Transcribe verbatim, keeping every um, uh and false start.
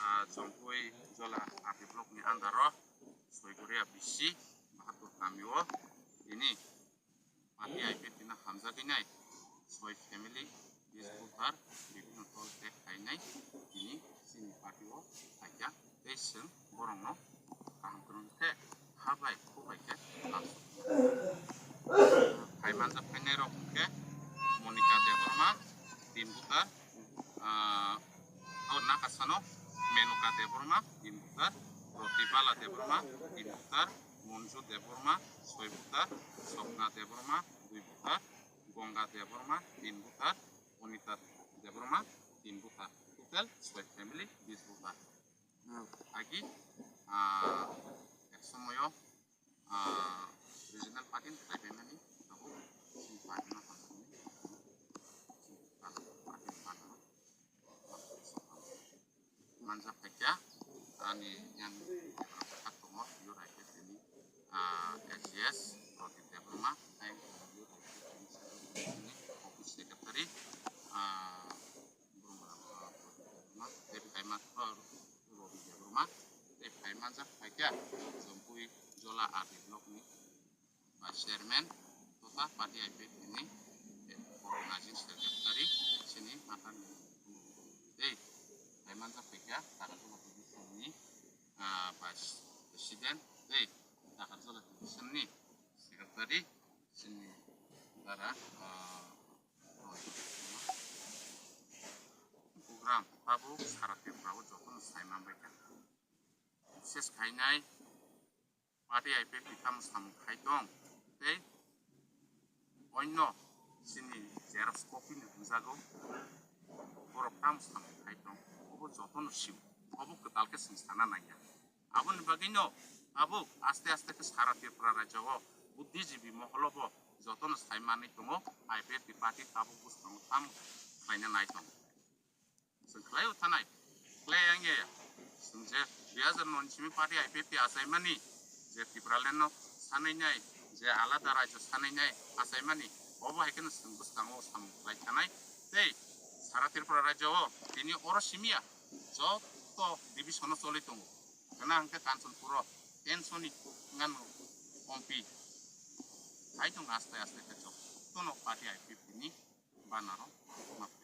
Ah, Chongpui Jola R D block ni under o Soigoria B C Bahadur kami o tini party I P F T no hamjagwi nai soi family, bis buthar, bibhinno dol tei phainai tini chini party o phaikha tei chwng borokno kaham kwrwng khe ha bai khu bai khe lansukha. Phai manjak phainai rok hwnkhe Monika Debbarma, tin buthar, ah, oh, nakasano Menuka Debbarma, tin buthar, Rotibala Debbarma, tin buthar, Monju Debbarma, soi buthar, Sopna Debbarma, dui buthar, Ganga Debbarma, tin buthar, Onita Debbarma, tin buthar. Total soi family, bis buthar. Agi, ah, ek somoyo, ah, regional party ni khlai paimani tabuk chini party no hamjakmani, chini party ni banner o manjak phaikha. Ani yang kha tongo, yo raikhe tini, ah, S G S Pradip Debbarma, tei yo raikhe tini office secretary, ah, Burma, ah, Pradip Debbarma, tei phai ma, ah, Robi Debbarma, tei phai manjak phaikha Chongpui Jola R D block ni vice chairman totha party I P F T ni organizing secretary chini Matan tei phai manjak phaikha Takarjola division ni, ah, vice president tei Takarjola division ni secretary chini bara, ah, Roy. Program tabuk sara Tripura o jotono sai manbaikha. Ses khainai party I P F T tamo samung khai tong tei onno chini xerox copy ni hwnjago borok tamo samung khai tong, obo jotono sio, obo kwtal khe chwng sana nangya. Aboni bagwino tabuk aste aste khe sara Tripura rajyo o buddhijibwi moholo bo jotono sai manwi tongo, I P F T party tabuk bwskango tamo khlaina nai tongo. Chwng khlai-o thanai, khlai yang ya ya. Chwng je dui hazar noi ni simi party I P F T achaimani, je Tipraland no sanai nai, je alada rajyo sanai nai achaimani, obo hai kheno chwng bwskango samung khlai thanai. Tei sara Tripura rajyo o tini oro simi ya, joto division o choli tongo. Gana hwnkhe Kanchanpur o tension ni ngano ompi. Hai tong aste aste khe jotono party I P F T ni banner o ma phaidi.